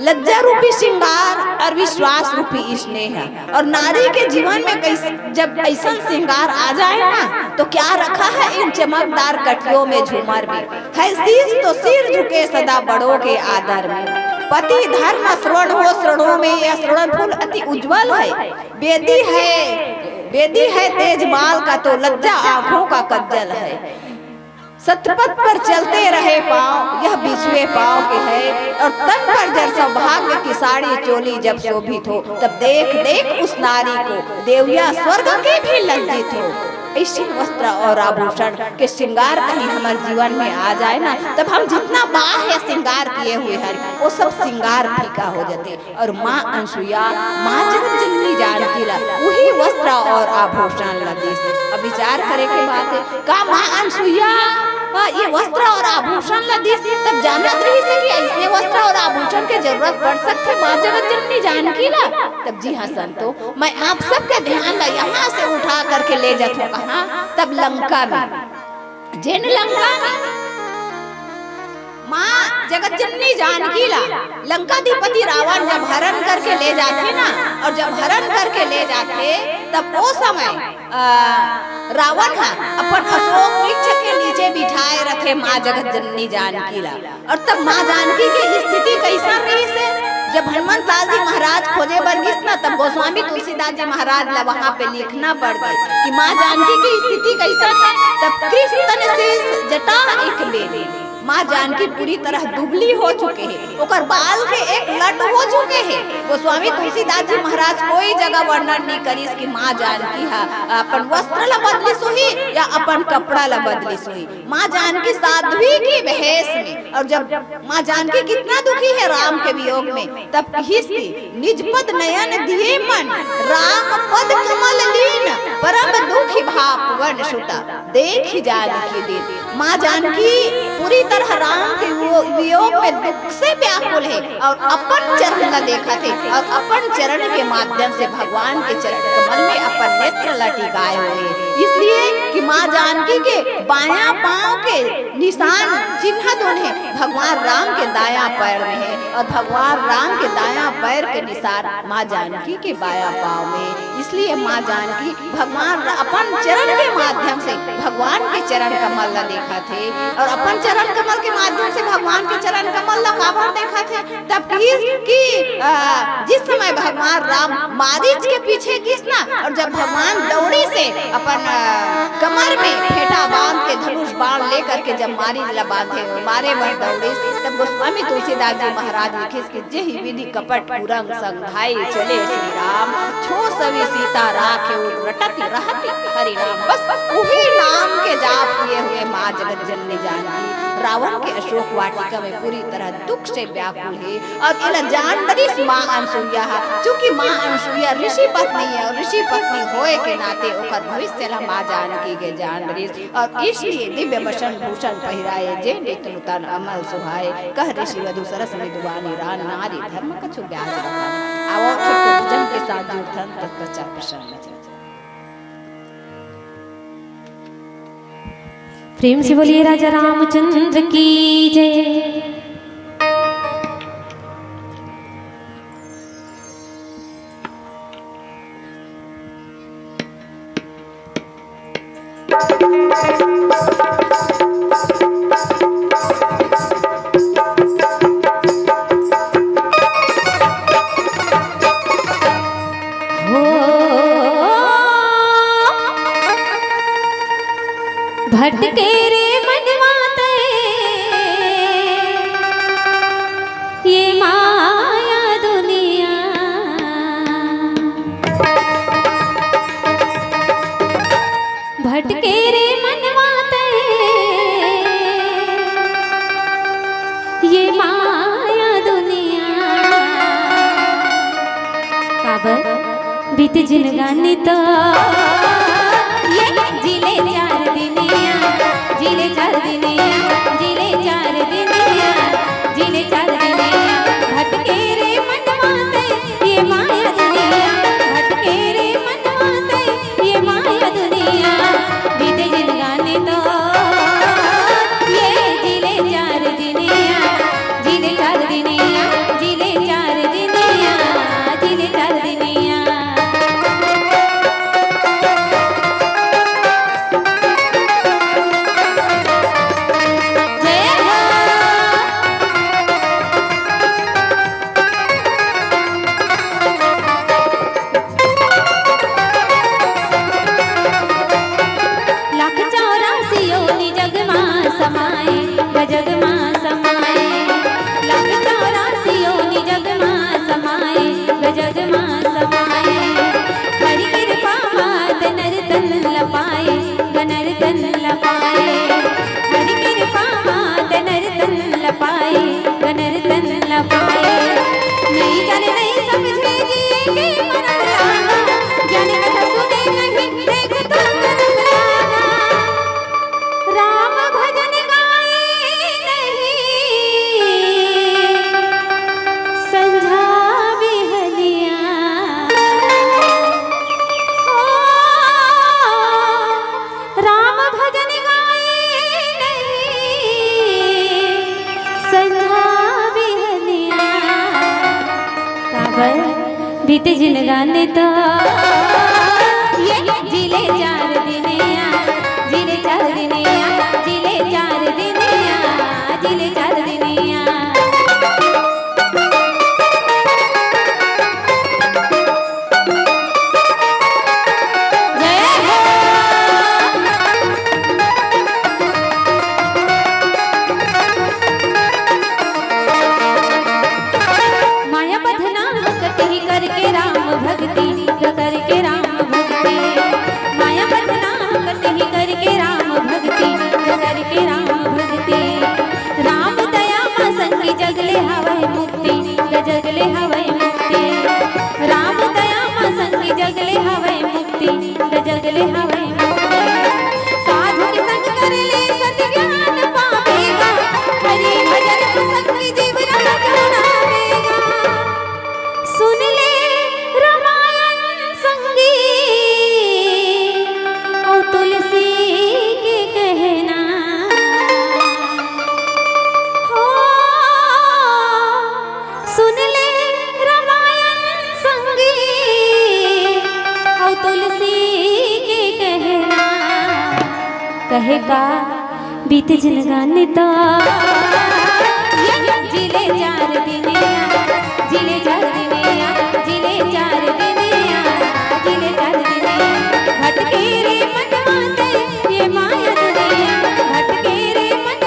लज्जा रूपी श्रृंगार और विश्वास रूपी स्नेह। और नारी के जीवन में कैस-, जब ऐसन श्रृंगार आ जाए ना, तो क्या रखा है इन चमकदार कटियों में, झूमर में? है शीश तो सिर झुके सदा बड़ों के आदर में। पति धर्म श्रवण हो श्रवणों में, यह श्रवण फूल अति उज्जवल है। बेदी है, बेदी है तेज बाल का तो लज्जा आंखों का कज्जल है। सतपथ पर चलते रहे पाँव, यह बिछुए पाँव के है। और तन पर जब सौभाग्य की साड़ी चोली जब शोभित हो, तब देख देख उस नारी को देवया स्वर्ग के भी लज्जित हो। ऐसे वस्त्र और आभूषण के श्रृंगार कहीं हमर जीवन में आ जाए ना, तब हम जितना बाह्य श्रृंगार किए हुए हैं, वो सब श्रृंगार फीका हो जाते। और माँ अनसुईया, माँ जगत जननी जानकी ला वही वस्त्र और आभूषण ला दिस। अब विचार करे के बात है, का माँ अनसुईया, आ, ये वस्त्र और आभूषण ला दिस, तब जानत रहिस हे कि ऐसने वस्त्र और आभूषण के जरूरत पड़ सकथे माँ जगत जननी जानकी ला? तब जी हाँ संतो, मैं आप सबके ध्यान ला यहाँ से उठा करके ले जात हूँ कहाँ, तब लंका में, जेन लंका में माँ जगत जननी जानकी ला लंकाधिपति रावण जब हरण करके ले जाथे ना, और जब हरण करके ले जाथे, तब वो समय, आ, रावण ह अपन अशोक वृक्ष के नीचे बिठाए रथे माँ जगत जननी जानकी ला। और तब माँ जानकी के स्थिति कैसन रहिस हे? जब हनुमंत लाल जी महाराज खोजे बर गिस ना, तब गोस्वामी तुलसीदास जी महाराज ला वहाँ पे लिखना पड़ गए कि माँ जानकी की स्थिति कैसन है। तब कृष तन शीश जटा एक बेनी, माँ जानकी पूरी तरह दुबली हो चुके हैं, ओकर बाल के एक लट हो चुके हैं। गोस्वामी तुलसीदास जी महाराज कोई जगह वर्णन नहीं करिस कि माँ जानकी ह अपन वस्त्र ला बदलिस होही या अपन कपड़ा ला बदलिस होही। माँ जानकी साध्वी की भेष में, और जब माँ जानकी कितना दुखी है राम के वियोग में, तब कहिस कि निज पद नयन दिए मन, राम पद कमल लीन, परम दुखी भा पवन सुता, देखि जानकी दीन। माँ जानकी पूरी तरह राम के वो वियोग में दुख से व्याकुल है और अपन चरण ला देखत हे और अपन चरण के माध्यम से भगवान के चरण कमल में अपन नेत्र ला टिकाए हुए है, इसलिए कि माँ जानकी के बायां पांव के निशान, चिन्ह दोन है, भगवान राम के दायां पैर में है और भगवान राम के दायां पैर के निशान माँ जानकी के बायां पांव में है। इसलिए माँ जानकी भगवान र-, अपन चरण के माध्यम से भगवान के चरण कमल ला देखत हे और अपन चरण कमल के माध्यम से भगवान के चरण कमल ला काबर देखत हे? तब कहिस कि, अ, जिस समय भगवान राम मारीच के पीछे गिस ना, और जब भगवान दौड़िस हे अपन, अ, कमर में फेंटा बांध के धनुष बाण लेकर के जब मारी ला बांधे, मारे बर दौड़िस। तब गोस्वामी तुलसीदास जी महाराज लिखिस कि जेहि विधि कपट कुरंग संघाई चले श्री राम, छो सवि सीता राखे उर रटति रहति हरि नाम। बस उही नाम के जाप किए हुए माँ जगत जननी जानकी रावण के अशोक वाटिका में पूरी तरह दुख से व्याकुल हे। और एला जान डरिस माँ अनसुईया हा, चूंकि माँ अनसुईया ऋषि पत्नी हे और ऋषि पत्नी होए के नाते ओकर भविष्य ला माँ जानकी के जान डरिस। और इसलिए दिव्य वसन भूषण पहिराए, जे नित नूतन अमल सुहाए। कह ऋषि वधु सरस मृदु वाणी, रान नारी धर्म कछु ब्याज बखानी। आवो छोटकू भजन के साथ जुड़थन, तत्पश्चात प्रसंग में चलथन। प्रेम से बोलिए राजा रामचंद्र की जय। हो भटके रे मनवा तैं, ये माया दुनिया। भटके रे मनवा तैं, ये माया दुनिया। काबर बीत जिनगानी तो ये जिले चार दिनिया, जिले चार दिनिया, जिले चार दिनिया, जिले चार दिनिया। भटके रे मनवा तैं, ये माया दुनिया। भटके रे मनवा तैं, ये माया दुनिया। बीते जिनगानी तो ये जिले चार दिनिया, जिले चार दिनिया, जिले चार दिनिया, जिले चार दिनिया। जय हो। लाख चौरासी योनि जग मा समाए, गजग मा समाए। लाख चौरासी योनि जग मा समाए, गजग मा समाए। हरि कृपा मात नर तन लपाए, गनर तन लपाए। हरि कृपा मात नर तन लपाए, गनर तन लपाए। नहीं जाने नहीं समझे जिए के मरम लागा, ज्ञान कथा सुने नहीं देख तो करम लागा। राम भजन गाए नहीं संझा बिहनिया। हो राम भजन गाए नहीं संझा बिहनिया। काबर बीते जिनगानी तो ये जिले चार दिनिया, जिले चार दिनिया, जिले चार दिनिया, जिले चार दिनिया। जय हो। माया बंधना कटही करके राम भक्ति, करके राम भक्ति। माया बंधना कटही करके राम भक्ति, करके राम भक्ति। राम दया मा संगी जग ले हवय मुक्ति, जग ले हवय मुक्ति। राम दया मा संगी जग ले हवय मुक्ति, जग ले हवय मुक्ति। साधु के संग कर ले सत ज्ञान पावेगा, हरि भजन मा संगी जीव रहा जाना देगा। सुन ले रामायण संगी अउ तुलसी के कहना। हो सुन ले रामायण संगी अउ तुलसी के कहना। कहे का बीत जिनगानी तो ये जिले चार दिनिया, जिले चार दिनिया, जिले चार दिनिया, जिले चार दिनिया। भटके रे मनवा तैं, ये माया दुनिया। भटके रे मन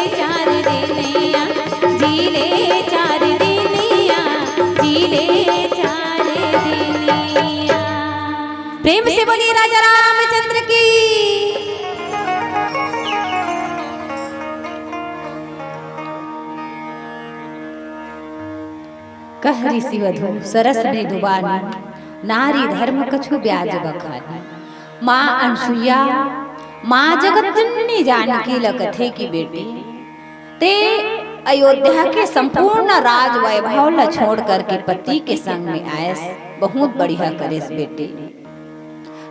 चार दिनिया, जी ले चार दिनिया, जी ले चार दिनिया। प्रेम से बोलिए राजा रामचंद्र की। कह ऋषि वधु सरस मृदुबानी, नारी धर्म कछु ब्याज बखानी। माँ अनसुईया, माँ जगत जननी जानकी ल कथे कि बेटी, ते अयोध्या के संपूर्ण राज वैभव ल छोड़ करके पति के संग में आयस, बहुत बढ़िया करेस बेटी।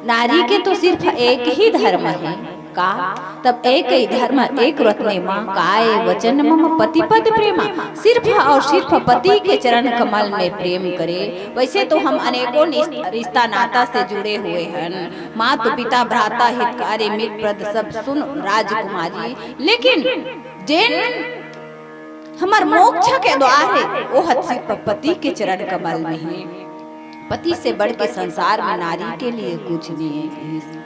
नारी के तो सिर्फ एक ही धर्म है का? तब एक ही धर्म एक रत्ने माँ, काय वचन मम पति पद प्रेमा। सिर्फ और सिर्फ पति के चरण कमल में प्रेम करे। वैसे तो हम अनेकों निस-, रिश्ता नाता से जुड़े हुए हैं, मात पिता भ्राता हितकारी मित्र प्रद सब सुन राजकुमारी, लेकिन जेन हमर मोक्ष के द्वार है, वो हद सिर्फ पति के चरण कमल में है। पति से बढ़ के संसार में नारी के लिए कुछ नहीं है।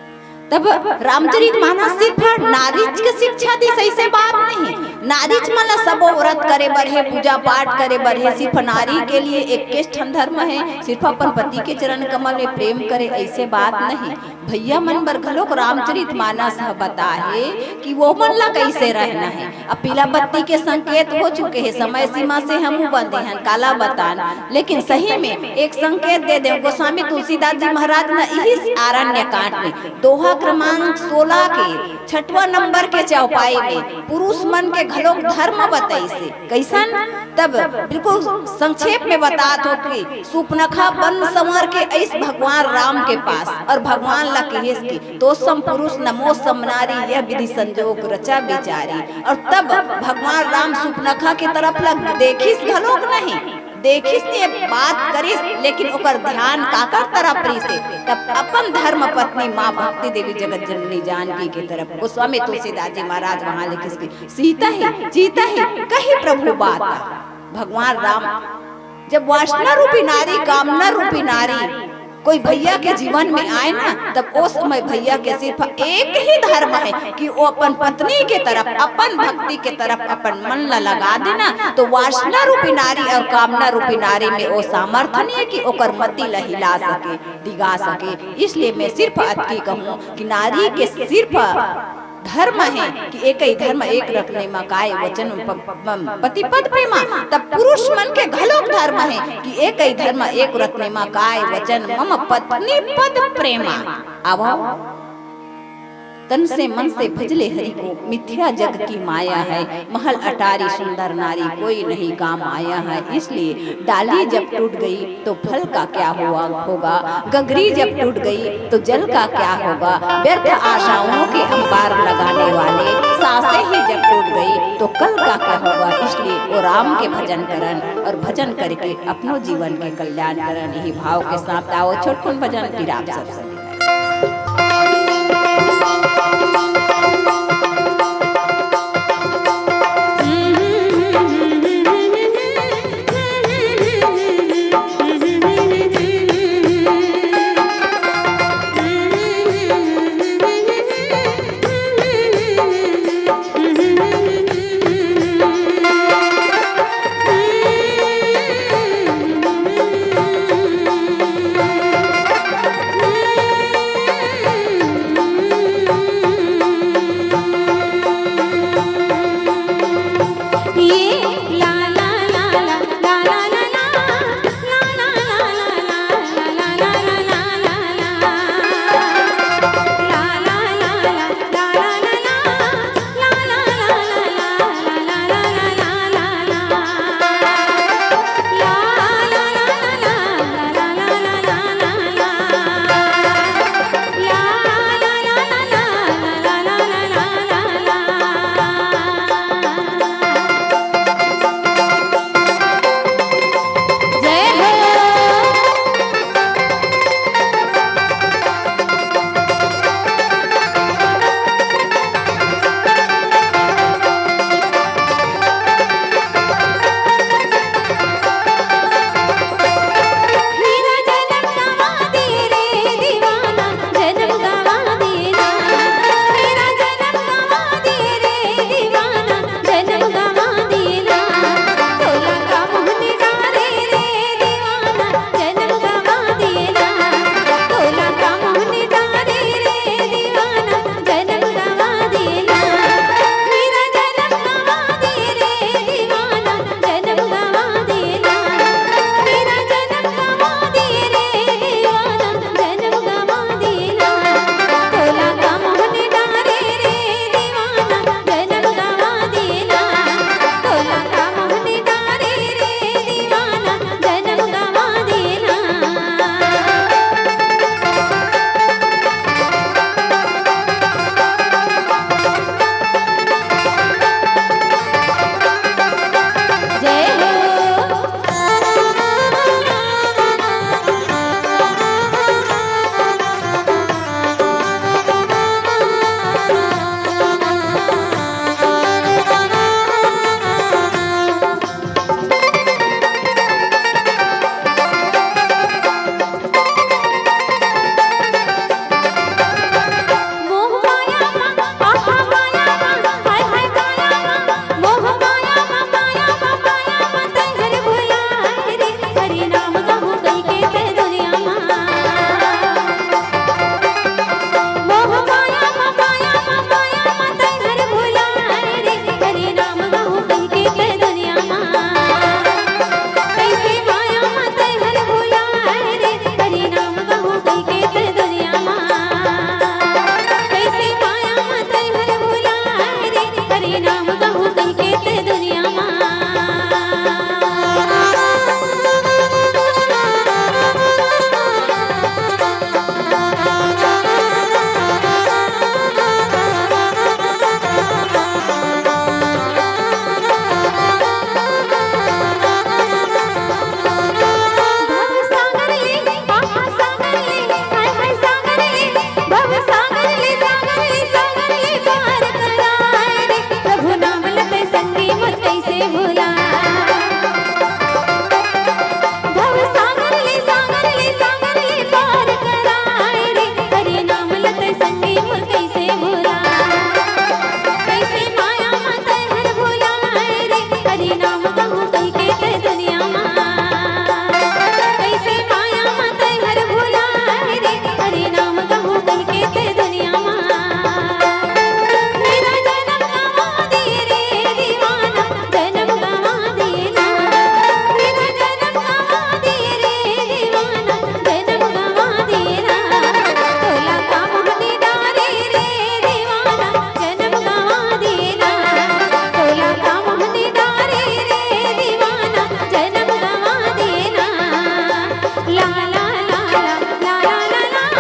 तब रामचरित मानस सिर्फ नारीच के शिक्षा दिस, ऐसे बात नहीं। नारीच मन ला सबो व्रत करे बर हे, पूजा पाठ करे बर हे, सिर्फ नारी के लिए एक ठन धर्म है, सिर्फ अपन पति के चरण कमल में प्रेम करे, ऐसे बात नहीं। भैया मन बर घलोक रामचरित मानस ह बताहे कि वो मन ला कैसे रहना है। अब पीला बत्ती के संकेत हो चुके हैं, समय सीमा से हम बंधे हैं, काला बतान। लेकिन सही में एक संकेत दे दे गोस्वामी तुलसीदास जी महाराज ने इही आरण्य कांड में दोहा क्रमांक सोलह के छठवां नंबर के चौपाई में पुरुष मन के घलोक धर्म बताइसे। कैसन? तब बिल्कुल संक्षेप में बतात हो कि सूपनखा बन संवर के अइस भगवान राम के पास और भगवान ला कहिस कि "तो सम पुरुष नमो सम नारी, यह विधि संजोग रचा बिचारी।" और तब भगवान राम सूपनखा के तरफ ला देखिस घलोक नहीं, देखिस ते बात करिस, लेकिन ओकर ध्यान काकर तरफ रहिसे? तब अपन धर्म पत्नी माँ भक्ति देवी जगत जननी जानकी के तरफ। गोस्वामी तुलसीदास जी महाराज वहां लिखिस कि "सीता ही, सीता ही कही प्रभु बात।" भगवान राम जब वासना रूपी नारी, कामना रूपी नारी कोई भैया के जीवन में आए ना, तब उस समय भैया के सिर्फ एक ही धर्म है कि वो अपन पत्नी के तरफ, अपन भक्ति के तरफ अपन मन ला लगा देना, तो वासना रूपी नारी और कामना रूपी नारी में वो सामर्थ्य नहीं है कि ओकर मति ला हिला सके, डिगा सके। इसलिए मैं सिर्फ अतकी कहूँ कि नारी के सिर्फ धर्म है कि एक ही धर्म एक रखने मा काय वचन प-, प-, पति पद प्रेमा। तब पुरुष मन के घलोक धर्म है कि एक ही धर्म एक रखने मा काय वचन मम पत्नी पद प्रेमा। आवो तन से मन से भजले हरि को, मिथ्या जग की माया है, महल अटारी सुंदर नारी कोई नहीं काम आया है। इसलिए डाली जब टूट गई तो फल का क्या हुआ होगा, गगरी जब टूट गई तो जल का क्या होगा, व्यर्थ आशाओं के अंबार लगाने वाले सांसें ही जब टूट गई तो कल का क्या होगा। इसलिए वो राम के भजन करन और भजन करके अपनो जीवन के कल्याण करन। यही भाव के साथ आओ छोटकुन भजन फिर आप सब संग। नाम कहूँ कहिके ते दुनिया मा, कैसे माया मा तै हर भुलाए रे, हरे नाम कहूँ कहिके ते दुनिया मा। मेरा जन्म गवा दे रे दीवाना, जन्म गवा देना। मेरा जन्म गवा दे रे दीवाना, जन्म गवा देना। तोला का मोहनी डारे रे दीवाना, जन्म गवा देना। तोला का मोहनी डारे रे दीवाना, जन्म गवा देना। ला ला ला ला, ला ला ला ला।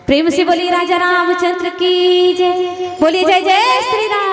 प्रेम से बोलिए राजा रामचंद्र की जय। बोलिए जय जय श्री राम।